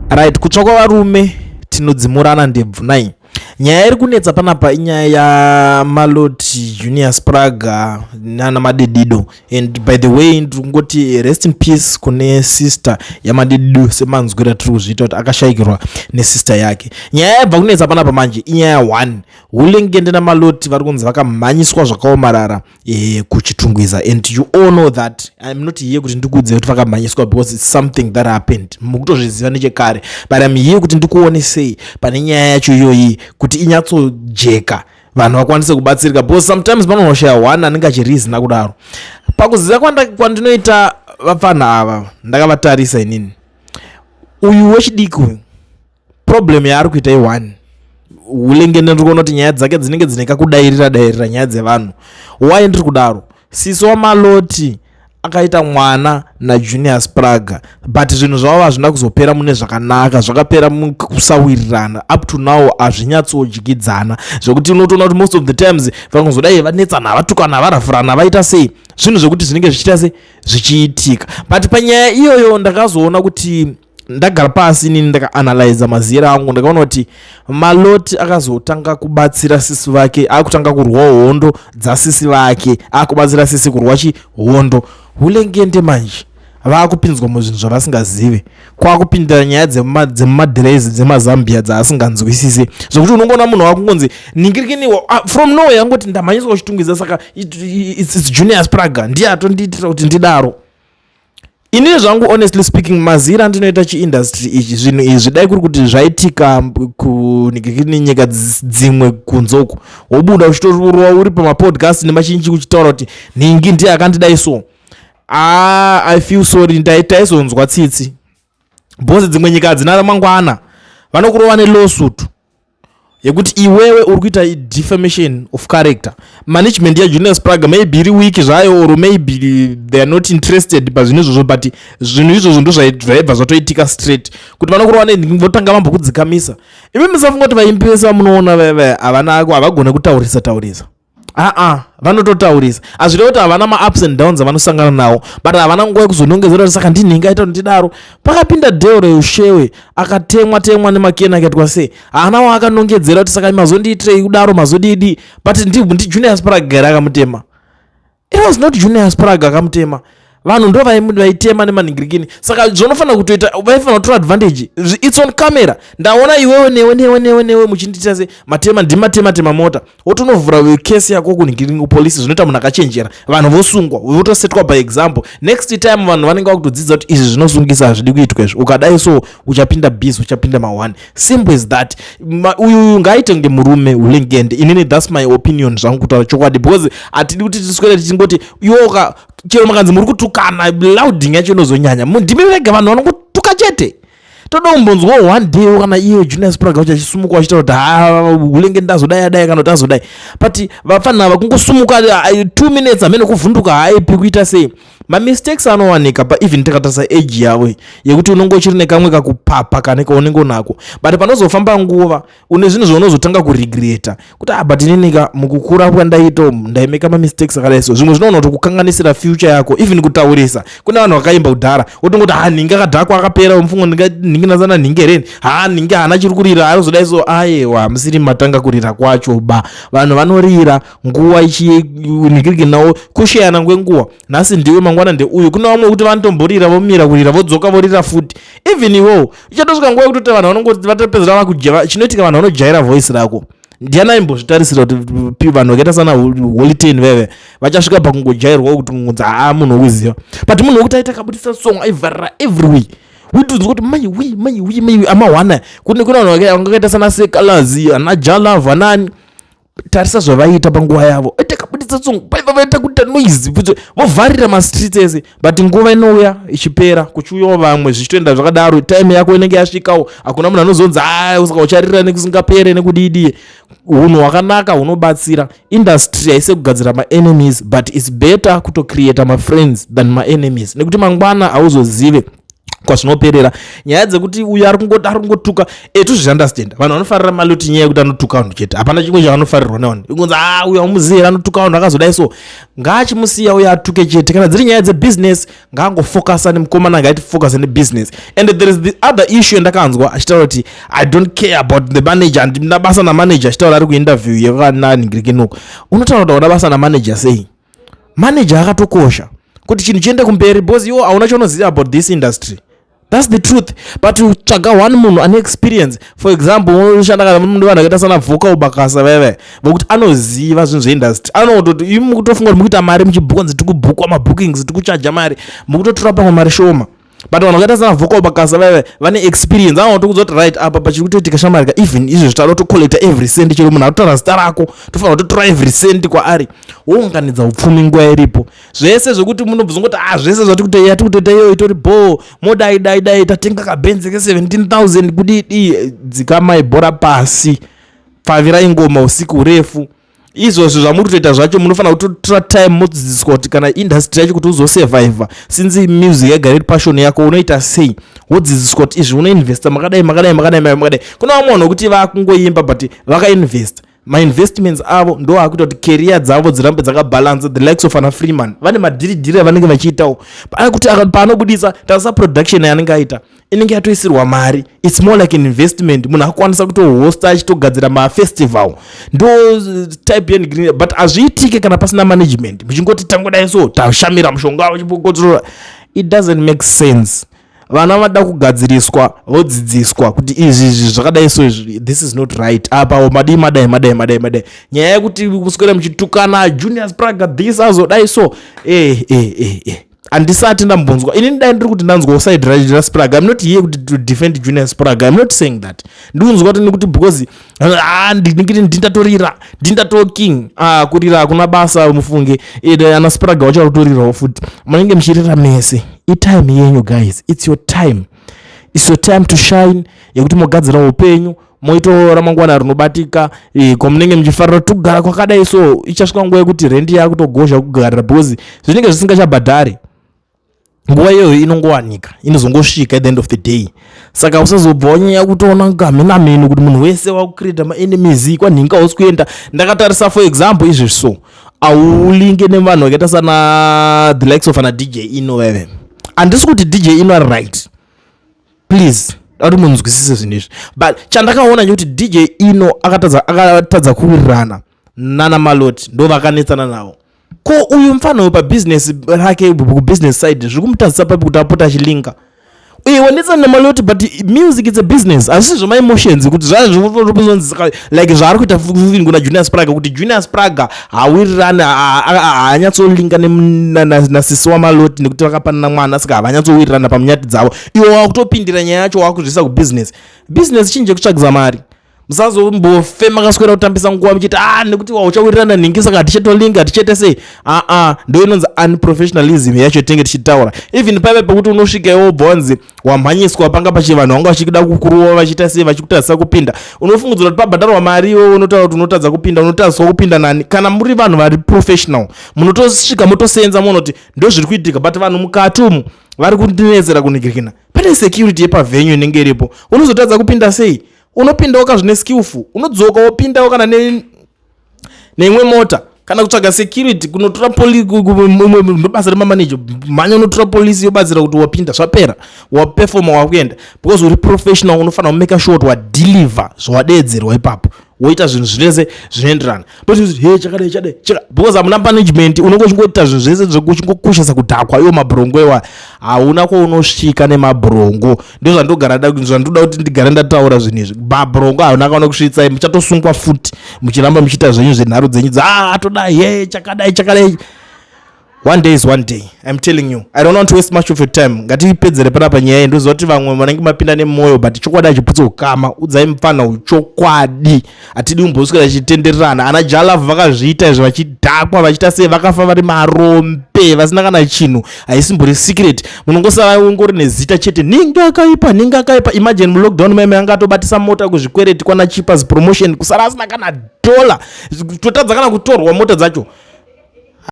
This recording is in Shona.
Right, kutsva kwavarume tinodzimurana ndebvu nai. Nyaya iri kunetsa panapa inyaya yaMaloti Junior Spraga nana Madedido. And by the way, ndiri kungoti rest in peace kune sister yaMadedido, semanzwiro atiri kuzviita kuti akashayikirwa nesister yake. Nyaya yabva kunetsa panapa manje inyaya 1. Hulengende naMaloti vari kunzi vakamhanyiswa zvakaomarara kuChitungwiza, and you all know that I'm not here kuti ndikuudze kuti vakamhanyiswa, because it's something that happened, mukutozviziva nechekare, but I'm here kuti ndikuonesei pane nyaya yacho iyoyi kuti inyatsojeka, vanhu vakwanise kubatsirika, because sometimes panonoshaya one anenge achirizina kudaro. Pakuziva kwandinoita vapfana ava, ndakavatarisa inini, uyu wechidiki uyu, problem yaari kuita i1. Hulengende, ndiri kuona kuti nyaya dzake dzinenge dzine kakudairira dairira nyaya dzevanhu. Why ndiri kudaro? Sisi waMaloti akaita mwana naJunior Spraga, but zvinhu zvavo hazvina kuzopera mune zvakanaka, zvakapera mukusawirirana. Up to now hazvinyatsodyidzana, zvekuti unotoona kuti most of the times vangozodai vanetsana, vatukana, varafurana, vaita sei, zvinhu zvekuti zvinenge zvichiita se zvichiitika. But panyaya iyoyo ndakazoona kuti ndagara pasi inini, ndakaanalyza mazira angu, ndakaona kuti Maloti akazotanga kubatsira sisi vake, akutanga kurwa hondo dzasisi vake, akubatsira sisi kurwa chihondo. Hulengende manje vaakupinzwa muzvinhu zvavasingazive, kwakupindira nyaya dzemumadhirezi dzemazambia dzaasinganzwisisi, zvokuti unongoona munhu wakungonzi ningirikini from nowhere, angoti ndamhanyiswa kuChitungwiza, saka it's Junior Spraga ndiye atondiitira kuti ndidaro. Inini zvangu, honestly speaking, mazira andinoita chiindustry ichi, zvinhu izvi dai kuri kuti zvaitika kuningirikini nyika dzimwe kunzoku, wobuda uchitorova uri pamapodcast nemachinji uchitaura kuti nhingi ndiye akandidai, so ah, I feel sorry, taizonzwa tsitsi, because dzimwe nyika hadzina mangwana, vanokurova nelawsuit yekuti iwewe uri kuita defamation of character. Management yaJunior Spraga maybe iri weak zvayo, or maybe they are not interested pazvinhu izvozvo, but zvinhu izvozvo ndo zvaibva zvatoitika straight kuti vanokurova, votanga vambokudzikamisa. Imi musafunga kuti vaimbi vese vamunoona veve havana, havagone kutaurisa taurisa. Aa, vanototaurisa. Hazvireva kuti havana maups and downs avanosangana nawo, but havana nguva yekuzonongedzera kuti saka ndinhingi aita kuti ndidaro. Pakapinda Deo Reushewe, akatemwa temwa nemakeni, akaitwa sei, haana waakanongedzera kuti saka mazondiitirei kudaro, mazodidi. But ndiJunior Spraga akamutema? It was not Junior Spraga akamutema. Vanhu ndo vaitema nemanhingirikini. Saka zvinofanira kutoita, vaifanira kutora advantage. It's on camera, ndaona iwewe newe newe newe newe muchindiita se matema, ndimatema tema mota, wotonovhura kesi yako kunhingirikini kupolisi. Zvinoita munhu akachenjera, vanhu vosungwa, votosetwa by example. Next time vanhu vanenge vakutodzidza kuti izvi zvinosungisa, hazvidi kuitwa izvi. Ukadai so uchapinda busy, uchapinda ma1, simple as that. Uyu ngaaite kunge murume, Ulengende. Inini that's my opinion zvangu, kutaura chokwadi, because hatidi kuti tiswere tichingoti iwoka chero makanzi muri kutukana, louding yacho inozonyanya. Ndimi vega vanhu vanongotuka chete. Toda kumbonzwa one day kana iye Junior Spraga wacho achisumuka achitaura kuti ha, Ulenge ndazodai adai kana kuti azodai, but vafanira vakungosumuka 2 minutes hamene kuvhunduka, haipi kuita sei. Mamistakes anowanika pa even takatarisa age yavo yekuti unonge uchiri nekamwe kakupapa kane kaunenge unako, but panozofamba nguva une zvinhu zvaunozotanga kuregreta kuti ah, but ininika mukukura kwandaita umu ndaimeka mamistakes akadai. So zvimwe zvinoona kuti kukanganisira future yako, even kutaurisa. Kune vanhu vakaimba kudhara, wotongoti ha, nhingi akadhakwa, akapera mufungo, nhingi nazana nhingi hereni, ha, nhingi haana chiri kurira, arozodai. So ayewa, musiri matanga kurira kwacho ba. Vanhu vanorira nguva ichinhingiriki nawo kusheyana kwenguva, nhasi ndiwe, mangwana ndeuyu. Kune vamwe kuti vanotomborira, vomira kurira, vodzoka vorira futi. Even iwowo ichatosvika nguva yekutoti vanhu vanongoti vatopedzera vakujeva. Chinoitika, vanhu vanojaira voice rako. Ndiani aimbozvitarisira kuti vanhu vakaita sana Holy Ten veve vachasvika pakungojairwa kuti kungonzi haa, munhu wekuziva? But munhu wekuti aita akabudisa song aivharira every week, witonzwa kuti mai wi, mai wi, mai wi, amahwana. Kune vanhu vakaita sana Seh Calaz, ana Jah Love, anani, tarisa zvavaiita panguva yavo, takabudisa song paiva vaita kuita noise, vovharira mastreets ese. But nguva inouya ichipera, kuchiuyawo vamwe, zvichitoenda zvakadaro. Time yako inenge yasvikawo, hakuna munhu anozonzi a, saka ucharira nekusingapere nekudidi. Unhu hwakanaka hunobatsira. Industry haisi kugadzira maenemies, but it's better kutocreata mafriends than maenemies, nekuti mangwana hauzozive. Kwazvinoperera nyaya dzekuti uyu ari kungotuka, tozviunderstand. Vanhu vanofarira Maloti nyaya yekuti anotuka vanhu chete, hapana chimwe chavanofarirwa nevanhu. Ingonzi, "A, uyu amuzivi, anotuka vanhu, akazodai." So ngaachimusiya uyo atuke chete. Kana dziri nyaya dzebusiness, ngaangofocusa nemukomana, ngaiti focus nebusiness. And there is the other issue yandakanzwa achitaura kuti, "I don't care about the manager, handina basa namanager," achitaura ari kuinterview yekananingirikinuko. Unotaura kuti hauna basa namanager sei? Manager akatokosha kuti chinhu chiende kumberi, because iwo hauna chaunoziva about this industry. That's the truth. But tsvaga one munhu ane experience. For example, unoshanda kana vanhu vakaita sana Vocal Bakasa vaiva vokuti anoziva zvinhu zveindustry. Anototi imi mukutofunga kuti mukuita mari muchibhukwa, nzi tikubhukwa mabookings, tikuchaja mari, mukutotora pamwe mari shoma, but vanhu vakaita sana Vocal Bakasa vaiva vane experience, anotokudza kuti, "Right, apa pachiri kutoitika shamarika, even izvo zvitada kutocollecta every cent." Chero munhu atotaura zita rako, tofanira kutotora every cent kwaari, wounganidza upfumi nguva iripo. Zvese zvekuti munobvuzongoti, "A, zvese zvatikutoita iyo itori bho, modai dai dai, tatenga kabhenzi ke17 000," kudidi. Dzikamai bhora pasi, pfavirai ngoma usiku hurefu. Izvozvo zvamuri kutoita zvacho, munofanira kutotora time modzidziswa kuti kana industry yacho, kuti uzosurvivha, since music yagara iri passion yako, unoita sei. Wodzidziswa kuti izvi unoinvesta makadai, makadai, makadai, makadai. Kuna vamwe vanhu vekuti vakungoimba, but vakainvesta. Mainvestments avo ndo akuita kuti career dzavo dzirambe dzakabhalansa. The likes of ana Freeman vane madhiridhiri avanenge vachiitawo kuti paanobudisa, tarisa production yaanenge aita, inenge yatoisirwa mari. It's more like an investment. Munhu akukwanisa kutohosta, achitogadzira mafestival, ndo type yegreen. But hazviitike kana pasina management. Muchingoti tangodai so, tashamira mushonga uchipokotsora, it doesn't make sense. Vana vada kugadziriswa, vodzidziswa kuti izvi izvi zvakadai so, izvi, this is not right apa, madii, madai, madai, madai, madai. Nyaya yekuti kuswera muchitukana Junior Spragga, this azodai so, eh, handisati ndambonzwa inini. Dai ndiri kuti ndanzwawo side raSpragga. I'm not here kuti to defend Junior Spragga, I'm not saying that. Ndikunzwa kuti nekuti because, ah, ndiningiti ndindatorira, ndindatoking. Ah, kurira hakuna basa, mufunge. Ana Spragga vacho kutorirawo futi. Munenge muchirira mese. Itime yenyu, guys. It's your time, it's your time to shine, yekuti mogadzira upenyu, moitawo ramangwana rinobatika. Kwamunenge muchifarira togara kwakadai so, ichasvika nguva yekuti rendi yakutogozha kugarira, because zvinenge zvisingachabhadhari. Nguva iyoyo inongowanika, inozongosvika at the end of the day. Saka usazobva wanyanya kutoona ngamhena mheno kuti munhu wese wakucreata maenemies kwanhinga hausi kuenda. Ndakatarisa, for example, izvezvi so haulinge nevanhu vakaita sana the likes of ana DJ Ino veve. Handisi kuti DJ Ino ari right, please, da kuti munzwisise zvinhu izvi, but chandakaona chekuti DJ Ino akatadza kuwirirana nana Maloti, ndo vakanetsana navo. Ko uyu mufana uyu pabusiness rake, kubusiness side, zviri kumutadzisa papi kuti apote achilinka uye wanetsana neMaloti? But music, it's a business, hazvisi zvemaemotions kuti zvazvozonzi like zvaari kuita kuna Junior Spragga, kuti Junior Spragga hawirirani, haanyatsolinka nasisi waMaloti nekuti vakapanana mwana, saka havanyatsowirirana pamunyati dzavo. Iwe wakutopindira nyaya yacho, wakuzvisa kubusiness. Business chinhu chekutsvagisa mari. Musazombofe makaswera kutambisa nguva muchiti, "A, nekuti wauchawirirana nhingi, saka hatichatolinga, hatichaite sei." Aa, ndo inonzi unprofessionalism yacho tinenge tichitaura. Even paipa pekuti unosvika iwo bvonzi wamhanyiswa, panga pachi vanhu vanga vachida kukuruwa, vachiita sei, vachikutadzisa kupinda, unofungidzira kuti pabhadharwa mari. Iwe unotaura kuti unotadza kupinda, unotadziswa kupinda nani? Kana muri vanhu vari professional, munotosvika motosenza, munoti ndo zviri kuitika, but vanhu mukati umu vari kundinetsera kunhingirikina. Pane security yepavenue inenge iripo, unozotadza kupinda sei? Unopindawo kazvine skillful, unodzoka wopindawo kana neimwe mota, kana kutsvaga security, kunotora basa remamanager, mhanya unotora polisi yobatsira kuti wapinda, zvapera, waperforma, wakuenda, because uri professional. Unofanira kumake sure kuti wadeliver zvawadeedzerwa ipapo, woita zvinhu zvese zvinoenderana. But he, chakadai, chadai, because hamuna management, unenge uchingoita zvinhu zvese zvekuchingokushisa kudhakwa. Iwo mabhurongo iwa, hauna kwaunosvika nemabhurongo. Ndo zvandogara, kuti ndigare ndataura zvinhu izvi. Mabhurongo hauna kaona kusvitsai, muchatosungwa futi muchiramba muchiita zvenyu zvenharo dzenyu dza ah, todai, he, chakadai, chakadai. One day is one day, I'm telling you. I don't want to waste much of your time. Ngatipedzere panapa nyaya iyi. Ndoziva kuti vamwe vanenge mapinda nemwoyo, but chokwadi hachiputsi ukama. Udzai mufana uchokwadi, hatidi kumboswera tichitendererana. Ana Jalav vakazviita izvi, vachidhakwa, vachiita sei, vakafa vari marombe, vasina kana chinhu. Haisimbori secret, munongosara ungori nezita chete, ninge akaipa, ninge akaipa. Imagine mulockdown maime anga atobatisa mota kuzvikwereti kwana Chipas Promotion, kusara asina kana dollar, totadza kana kutorwa mota dzacho.